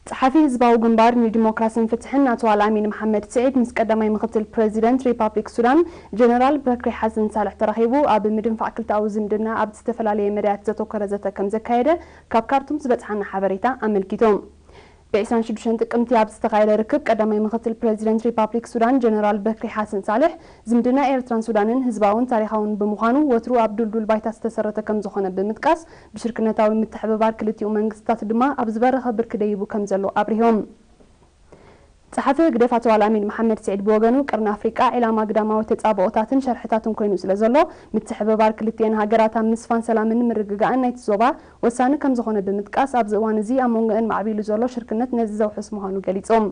ጸሓፊ ህዝባዊ ግንባር ንዲሞክራስን ፍትሕን ኣቶ ኣልኣሚን መሓመድ ስዒድ ምስ ቀዳማይ ምክትል ፕረዚደንት ሪፓብሊክ ሱዳን ጀነራል በክሪ ሓሰን ሳልሕ ተራኺቡ ኣብ ምድንፋዕ ክልተኣዊ ዝምድና ኣብ ዝተፈላለየ መዳያት ዘተኮረ ዘተ ከም ዘካየደ ካብ ካርቱም ዝበጽሓና ሓበሬታ ኣመልኪቶም። ብ ዕስራን ሽዱሽተን ጥቅምቲ ኣብ ዝተኻየደ ርክብ ቀዳማይ ምክትል ፕረዚደንት ሪፓብሊክ ሱዳን ጀነራል በክሪ ሓሰን ሳልሕ ዝምድና ኤርትራን ሱዳንን ህዝባውን ታሪኻውን ብምዃኑ ወትሩ ኣብ ድልዱል ባይታ ዝተሰረተ ከም ዝኾነ ብምጥቃስ ብሽርክነታዊ ምትሕብባር ክልቲኡ መንግስታት ድማ ኣብ ዝበረኸ ብርኪ ደይቡ ከም ዘሎ ኣብሪሆም። ጸሓፊ ህግደፍ ኣቶ ኣልኣሚን መሓመድ ስዒድ ብወገኑ ቅርኒ ኣፍሪቃ ዒላማ ግዳማዊ ተጻብኦታትን ሸርሕታትን ኮይኑ ስለ ዘሎ ምትሕብባር ክልቲኤን ሃገራት ኣብ ምስፋን ሰላምን ምርግጋእን ናይቲ ዞባ ወሳኒ ከም ዝኾነ ብምጥቃስ ኣብዚ እዋን እዚ ኣብ መንጎ እን ማዕቢሉ ዘሎ ሽርክነት ነዚ ዘውሕስ ምዃኑ ገሊጾም።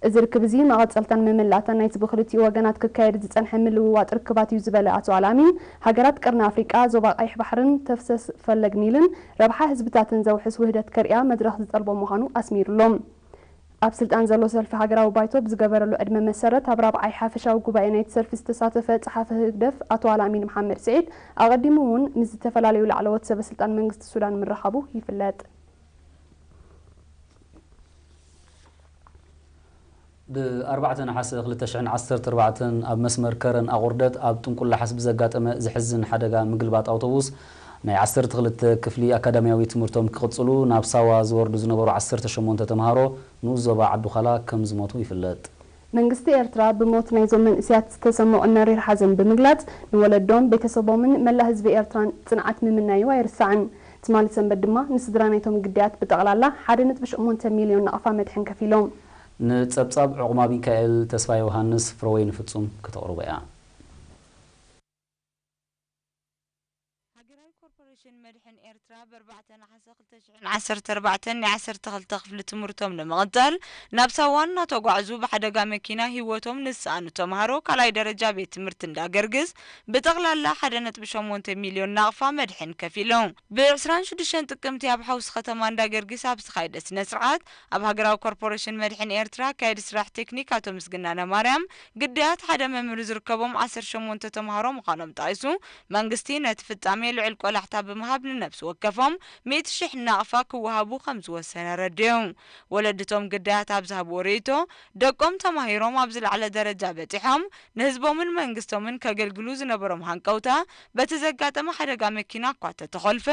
እዚ ርክብ እዚ መቐጸልታን መመላእታን ናይቲ ብክልቲኡ ወገናት ክካየድ ዝጸንሐ ምልውዋጥ ርክባት እዩ ዝበለ ኣቶ ኣልኣሚን ሃገራት ቅርኒ ኣፍሪቃ ዞባ ቀይሕ ባሕርን ተፍሰስ ፈለግ ኒልን ረብሓ ህዝብታትን ዘውሕስ ውህደት ከርእያ መድረኽ ዝጠልቦ ምዃኑ ኣስሚሩሎም። ኣብ ስልጣን ዘሎ ሰልፊ ሃገራዊ ባይቶ ብዝገበረሉ ዕድመ መሰረት ኣብ ራብዓይ ሓፈሻዊ ጉባኤ ናይቲ ሰልፊ ዝተሳተፈ ጸሓፊ ህግደፍ ኣቶ ኣልኣሚን መሓመድ ስዒድ ኣቐዲሙ እውን ምስ ዝተፈላለዩ ላዕለዎት ሰበ ስልጣን መንግስቲ ሱዳን ምርኻቡ ይፍለጥ። ብ ኣርባዕተ ነሓሰ ክልተ ሽሕን ዓሰርተ ኣርባዕተን ኣብ መስመር ከረን ኣቑርደት ኣብ ጥንቁላሓስ ብዘጋጠመ ዘሕዝን ሓደጋ ምግልባጥ ኣውቶቡስ ናይ ዓሰርተ ክልተ ክፍሊ ኣካዳሚያዊ ትምህርቶም ክቕጽሉ ናብ ሳዋ ዝወርዱ ዝነበሩ ዓሰርተ ሸሞንተ ተምሃሮ ንኡስ ዞባ ዓዲ ዃላ ከም ዝሞቱ ይፍለጥ። መንግስቲ ኤርትራ ብሞት ናይዞም መንእሰያት ዝተሰምዖ መሪር ሓዘን ብምግላጽ ንወለዶም፣ ቤተሰቦምን መላእ ህዝቢ ኤርትራን ጽንዓት ምምናዩ ኣይርሳዕን። ትማሊ ሰንበት ድማ ንስድራ ናይቶም ግዳያት ብጠቕላላ ሓደ ነጥቢ ሸሞንተ ሚልዮን ናቕፋ መድሕን ከፊሎም። ንጸብጻብ ዑቕማ ሚካኤል ተስፋ ዮሃንስ ፍረወይኒ ፍጹም ከተቕርቦ እያ። ሃገራዊ ኮርፖሬሽን መድሕን ኤርትራ ብ ኣርባዕተ ነሓሰ ክልተ ሽሕን ዓሰርተ ኣርባዕተን ናይ ዓሰርተ ክልተ ክፍሊ ትምህርቶም ንምቕጻል ናብ ሳዋ እናተጓዕዙ ብሓደጋ መኪና ህይወቶም ንዝሰኣኑ ተምሃሮ ካልኣይ ደረጃ ቤት ትምህርቲ እንዳገርግስ ብጠቕላላ ሓደ ነጥቢ ሸሞንተ ሚልዮን ናቕፋ መድሕን ከፊሎም። ብ ዕስራን ሽዱሽተን ጥቅምቲ ኣብ ሓውሲ ከተማ እንዳገርግስ ኣብ ዝተኻየደ ስነ ስርዓት ኣብ ሃገራዊ ኮርፖሬሽን መድሕን ኤርትራ ኣካያዲ ስራሕ ቴክኒክ ኣቶ ምስግናነ ማርያም ግዳያት ሓደ መምህር ዝርከቦም ዓሰርተ ሸሞንተ ተምሃሮ ምዃኖም ጠቒሱ፣ መንግስቲ ነቲ ፍጻሜ ልዑል ቆላሕታ ብምሃብ ንነብሲ ወከፎም ሚእቲ ሽሕ ናቕፋ ክወሃቡ ከም ዝወሰነ ኣረዲኡ። ወለዲ እቶም ግዳያት ኣብ ዝሃብዎ ርእይቶ፣ ደቆም ተማሂሮም ኣብ ዝለዓለ ደረጃ በጺሖም ንህዝቦምን መንግስቶምን ከገልግሉ ዝነበሮም ሃንቀውታ በቲ ዘጋጠመ ሓደጋ መኪና እኳ እንተተኾልፈ፣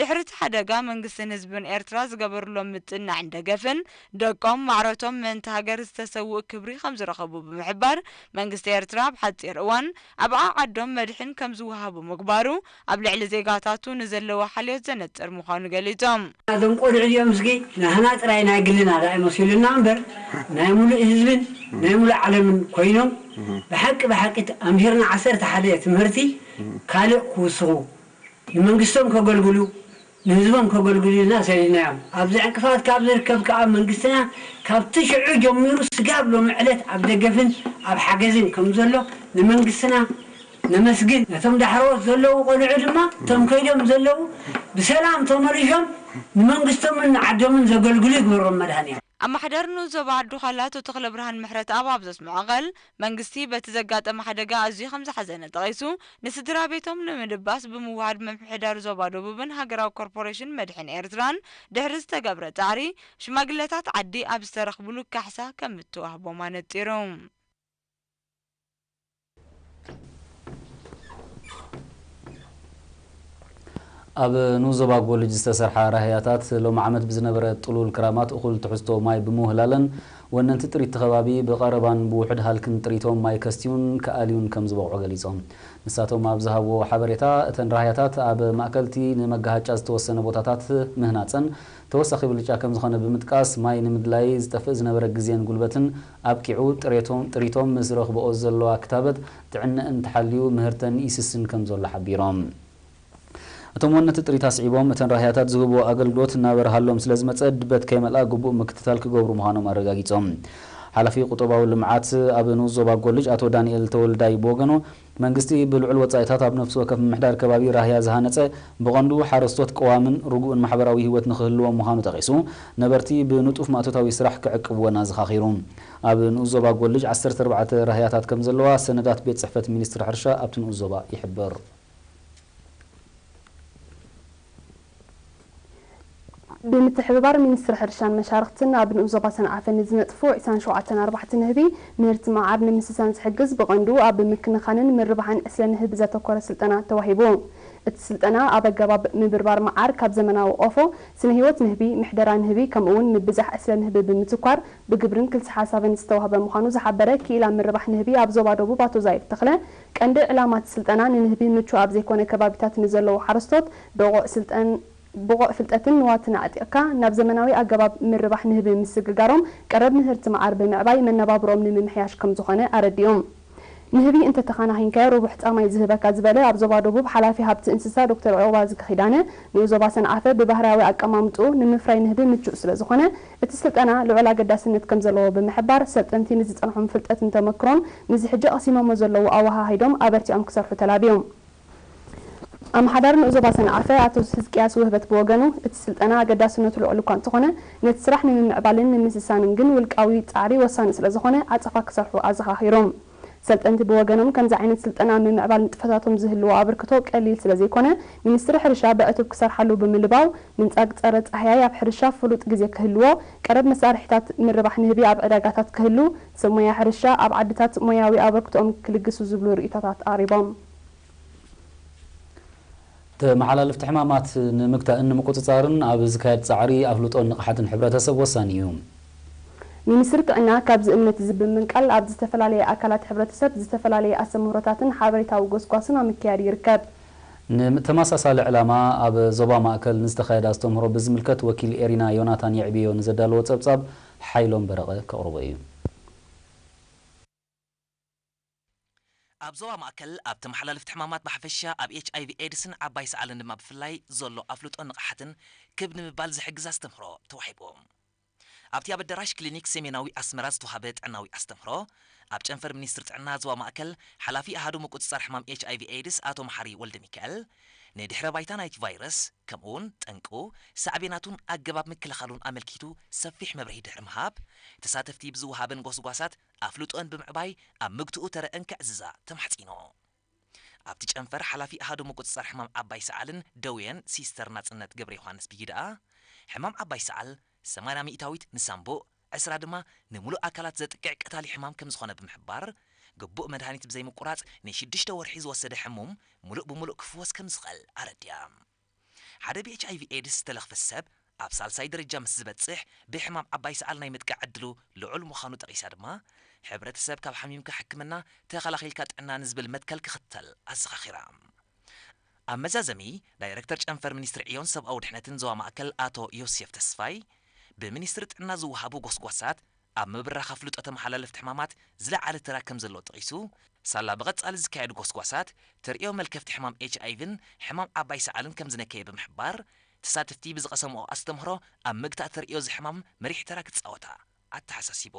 ድሕሪ እቲ ሓደጋ መንግስትን ህዝብን ኤርትራ ዝገበርሎም ምጽንናዕን ደገፍን፣ ደቆም ማዕረቶም ምእንቲ ሃገር ዝተሰውኡ ክብሪ ከም ዝረኸቡ ብምሕባር፣ መንግስቲ ኤርትራ ኣብ ሓጺር እዋን ኣብ ዓዓዶም መድሕን ከም ዝወሃቡ ምግባሩ፣ ኣብ ልዕሊ ዜጋታቱ ንዘለዎ ሓልዮት ዘነጽር ምዃኑ ገሊጾም። እዞም ቆልዑ እዚኦም እስኪ ናህና ጥራይ ናይ ግልና ደኣ ይመስሉና እምበር ናይ ሙሉእ ህዝብን ናይ ሙሉእ ዓለምን ኮይኖም ብሓቂ ብሓቂ ኣምሂርና ዓሰርተ ሓደ ትምህርቲ ካልእ ክውስኹ ንመንግስቶም ከገልግሉ ንህዝቦም ከገልግሉ ኢልና ሰዲድናዮም። ኣብዚ ዕንቅፋት ካብ ዝርከብ ከኣ መንግስትና ካብቲ ሽዑ ጀሚሩ ስጋብ ሎሚ ዕለት ኣብ ደገፍን ኣብ ሓገዝን ከም ዘሎ ንመንግስትና ነመስግን። ነቶም ዳሕረዎት ዘለዉ ቆልዑ ድማ እቶም ከይዶም ዘለዉ ብሰላም ተመሊሶም ንመንግስቶምን ንዓዶምን ዘገልግሉ ይግበሮም መድሃኒኣም። ኣመሓዳሪ ንኡስ ዞባ ዓዲ ዃላ ኣቶ ተኽለብርሃን ምሕረትኣብ ኣብ ዘስምዖ ቃል፣ መንግስቲ በቲ ዘጋጠመ ሓደጋ ኣዝዩ ከም ዝሓዘነ ጠቒሱ፣ ንስድራ ቤቶም ንምድባስ ብምውሃድ ምምሕዳር ዞባ ደቡብን ሃገራዊ ኮርፖሬሽን መድሕን ኤርትራን ድሕሪ ዝተገብረ ጻዕሪ፣ ሽማግለታት ዓዲ ኣብ ዝተረኽብሉ ካሕሳ ከም እተዋህቦም ኣነጺሩ። ኣብ ንኡስ ዞባ ጎልጅ ዝተሰርሓ ራህያታት ሎሚ ዓመት ብዝነበረ ጥሉል ክራማት እኹል ትሕዝቶ ማይ ብምውህላለን ወነንቲ ጥሪት እቲ ከባቢ ብቐረባን ብውሑድ ሃልክን ጥሪቶም ማይ ከስትዩን ክኣልዩን ከም ዝበቕዑ ገሊጾም። ንሳቶም ኣብ ዝሃብዎ ሓበሬታ፣ እተን ራህያታት ኣብ ማእከልቲ ንመጋሃጫ ዝተወሰነ ቦታታት ምህናጸን ተወሳኺ ብልጫ ከም ዝኾነ ብምጥቃስ፣ ማይ ንምድላይ ዝጠፍእ ዝነበረ ግዜን ጉልበትን ኣብቂዑ፣ ጥሬቶም ጥሪቶም ምስ ረኽበኦ ዘለዋ ክታበት ጥዕነአን ተሓልዩ ምህርተን ይስስን ከም ዘሎ ሓቢሮም። እቶም ወነቲ ጥሪት ኣስዒቦም፣ እተን ራህያታት ዝህብዎ ኣገልግሎት እናበርሃሎም ስለ ዝመጸ፣ ድበት ከይመልኣ ግቡእ ምክትታል ክገብሩ ምዃኖም ኣረጋጊጾም። ሓላፊ ቁጠባዊ ልምዓት ኣብ ንኡስ ዞባ ጎልጅ ኣቶ ዳንኤል ተወልዳይ ብወገኑ፣ መንግስቲ ብልዑል ወጻኢታት ኣብ ነፍሲ ወከፍ ምምሕዳር ከባቢ ራህያ ዝሃነጸ፣ ብቐንዱ ሓረስቶት ቀዋምን ርጉእን ማሕበራዊ ህይወት ንኽህልዎም ምዃኑ ጠቒሱ፣ ነበርቲ ብንጡፍ ማእቶታዊ ስራሕ ክዕቅብወን ኣዘኻኺሩ። ኣብ ንኡስ ዞባ ጎልጅ ዓሰርተ ኣርባዕተ ራህያታት ከም ዘለዋ ሰነዳት ቤት ጽሕፈት ሚኒስትሪ ሕርሻ ኣብቲ ንኡስ ዞባ ይሕብር። ብምትሕብባር ሚኒስትሪ ሕርሻን መሻርኽትን ኣብ ንኡስ ዞባ ሰንዓፈ ንዝነጥፉ ዕስራን ሸውዓተን ኣርባሕቲ ንህቢ ምህርቲ መዓር ንምስሳን ዝሕግዝ ብቐንዱ ኣብ ምክንኻንን ምርባሕን ዕስለ ንህቢ ዘተኮረ ስልጠና ተዋሂቡ። እቲ ስልጠና ኣብ ኣገባብ ምብርባር መዓር ካብ ዘመናዊ ቆፎ፣ ስነ ህይወት ንህቢ፣ ምሕደራ ንህቢ ከምኡ እውን ምብዛሕ ዕስለ ንህቢ ብምትኳር ብግብርን ክልሲ ሓሳብን ዝተዋህበ ምዃኑ ዝሓበረ ክኢላ ምርባሕ ንህቢ ኣብ ዞባ ደቡብ ኣቶ ዛይድ ተኽለ፣ ቀንዲ ዕላማ እቲ ስልጠና ንንህቢ ምቹ ኣብ ዘይኮነ ከባቢታት ንዘለዉ ሓረስቶት ብቑዕ ስልጠን ብቑዕ ፍልጠትን ንዋትን ኣዕጢቕካ ናብ ዘመናዊ ኣገባብ ምርባሕ ንህቢ ምስግጋሮም ቀረብ ምህርቲ መዓር ብምዕባይ መነባብሮኦም ንምምሕያሽ ከምዝኾነ ኣረዲኦም። ንህቢ እንተተኻናኺንካዮ ርቡሕ ፃማይ ዝህበካ ዝበለ ኣብ ዞባ ደቡብ ሓላፊ ሃብቲ እንስሳ ዶክተር ዑቕባዝጊ ኪዳነ ንኡስ ዞባ ሰንዓፈ ብባህርያዊ ኣቀማምጥኡ ንምፍራይ ንህቢ ምቹእ ስለዝኾነ እቲ ስልጠና ልዑል ኣገዳስነት ከምዘለዎ ብምሕባር ሰልጠንቲ ንዝፀንሖም ፍልጠትን ተመክሮን ምስዚ ሕጂ ቀሲሞሞ ዘለዉ ኣወሃሂዶም ኣበርቲዖም ክሰርሑ ተላብዮም። ኣመሓዳሪ ንኡስ ዞባ ሰንዓፈ ኣቶ ህዝቅያስ ውህበት ብወገኑ፣ እቲ ስልጠና ኣገዳስነቱ ልዑል እኳ እንተኾነ፣ ነቲ ስራሕ ንምምዕባልን ንምስሳንን ግን ውልቃዊ ጻዕሪ ወሳኒ ስለዝኾነ ዓጸፋ ክሰርሑ ኣዘኻኺሮም። ሰልጠንቲ ብወገኖም፣ ከምዚ ዓይነት ስልጠና ኣብ ምምዕባል ንጥፈታቶም ዝህልዎ ኣበርክቶ ቀሊል ስለዘይኮነ፣ ሚኒስትሪ ሕርሻ ብዕቱብ ክሰርሓሉ ብምልባው፣ ምንጻግ ጸረ ጻህያይ ኣብ ሕርሻ ፍሉጥ ግዜ ክህልዎ፣ ቀረብ መሳርሒታት ምርባሕ ንህቢ ኣብ ዕዳጋታት ክህሉ፣ ሰብ ሞያ ሕርሻ ኣብ ዓድታት ሞያዊ ኣበርክቶኦም ክልግሱ ዝብሉ ርእይቶታት ኣቕሪቦም። ተመሓላለፍቲ ሕማማት ንምግታእን ንምቁጽጻርን ኣብ ዝካየድ ጻዕሪ ኣፍልጦን ንቕሓትን ሕብረተሰብ ወሳኒ እዩ። ሚኒስትሪ ጥዕና ካብዚ እምነት እዚ ብምንቃል ኣብ ዝተፈላለየ ኣካላት ሕብረተሰብ ዝተፈላለየ ኣስተምህሮታትን ሓበሬታዊ ጎስጓስን ኣብ ምክያድ ይርከብ። ንተመሳሳሊ ዕላማ ኣብ ዞባ ማእከል ንዝተኻየደ ኣስተምህሮ ብዝምልከት ወኪል ኤሪና ዮናታን የዕብዮ ንዘዳለዎ ጸብጻብ ሓይሎም በረቐ ከቕርቦ እዩ። ኣብ ዞባ ማእከል ኣብ ተመሓላለፍቲ ሕማማት ብሓፈሻ ኣብ ኤች ኣይ ቪ ኤድስን ዓባይ ሰዓልን ድማ ብፍላይ ዘሎ ኣፍልጦን ንቕሓትን ክብ ንምባል ዝሕግዝ ኣስተምህሮ ተዋሂቡ። ኣብቲ ኣብ ኣዳራሽ ክሊኒክ ሰሜናዊ ኣስመራ ዝተዋሃበ ጥዕናዊ ኣስተምህሮ ኣብ ጨንፈር ሚኒስትሪ ጥዕና ዞባ ማእከል ሓላፊ ኣሃዱ ምቁጽጻር ሕማም ኤች ኣይ ቪ ኤድስ ኣቶ መሓሪ ወልደሚካኤል ንድሕረ ባይታ ናይቲ ቫይረስ ከምኡውን ጠንቁ፣ ሳዕቤናቱን ኣገባብ ምክልኻሉን ኣመልኪቱ ሰፊሕ መብርሂ ድሕሪ ምሃብ ተሳተፍቲ ብዝወሃበን ጎስጓሳት ኣፍልጦን ብምዕባይ ኣብ ምግትኡ ተረአን ክዕዝዛ ተማሕጺኑ። ኣብቲ ጨንፈር ሓላፊ ኣሃዱ ምቁጽጻር ሕማም ዓባይ ሰዓልን ደውየን ሲስተር ናጽነት ገብረ ዮሃንስ ብይድኣ ሕማም ዓባይ ሰዓል ሰማንያ ሚእታዊት ንሳምቡእ ዕስራ ድማ ንምሉእ ኣካላት ዘጥቅዕ ቀታሊ ሕማም ከም ዝኾነ ብምሕባር ግቡእ መድሃኒት ብዘይምቁራጽ ንሽዱሽተ ወርሒ ዝወሰደ ሕሙም ሙሉእ ብሙሉእ ክፍወስ ከም ዝኽእል ኣረዲኣ። ሓደ ብ ኤች ኣይ ቪ ኤድስ ዝተለኽፈ ሰብ ኣብ ሳልሳይ ደረጃ ምስ ዝበጽሕ ብሕማም ዓባይ ሰዓል ናይ ምጥቃዕ ዕድሉ ልዑል ምዃኑ ጠቒሳ ድማ ሕብረተሰብ ካብ ሓሚምካ ሕክምና ተኸላኺልካ ጥዕና ንዝብል መትከል ክኽተል ኣዘኻኺራ። ኣብ መዛዘሚ ዳይረክተር ጨንፈር ሚኒስትሪ ዕዮን ሰብኣዊ ድሕነትን ዞባ ማእከል ኣቶ ዮሴፍ ተስፋይ ብሚኒስትሪ ጥዕና ዝወሃቡ ጎስጓሳት ኣብ ምብራኽ ኣፍልጦ ተመሓላለፍቲ ሕማማት ዝለዓለ ተራ ከም ዘለዎ ጠቒሱ ሳላ ብቐጻሊ ዝካየዱ ጎስጓሳት ተርእዮ መልከፍቲ ሕማም ኤች ኣይ ቪን ሕማም ዓባይ ሰዓልን ከም ዝነከየ ብምሕባር ተሳተፍቲ ብዝቐሰምኦ ኣስተምህሮ ኣብ ምግታእ ተርእዮ እዚ ሕማም መሪሕ ተራ ክጻወታ ኣተሓሳሲቡ።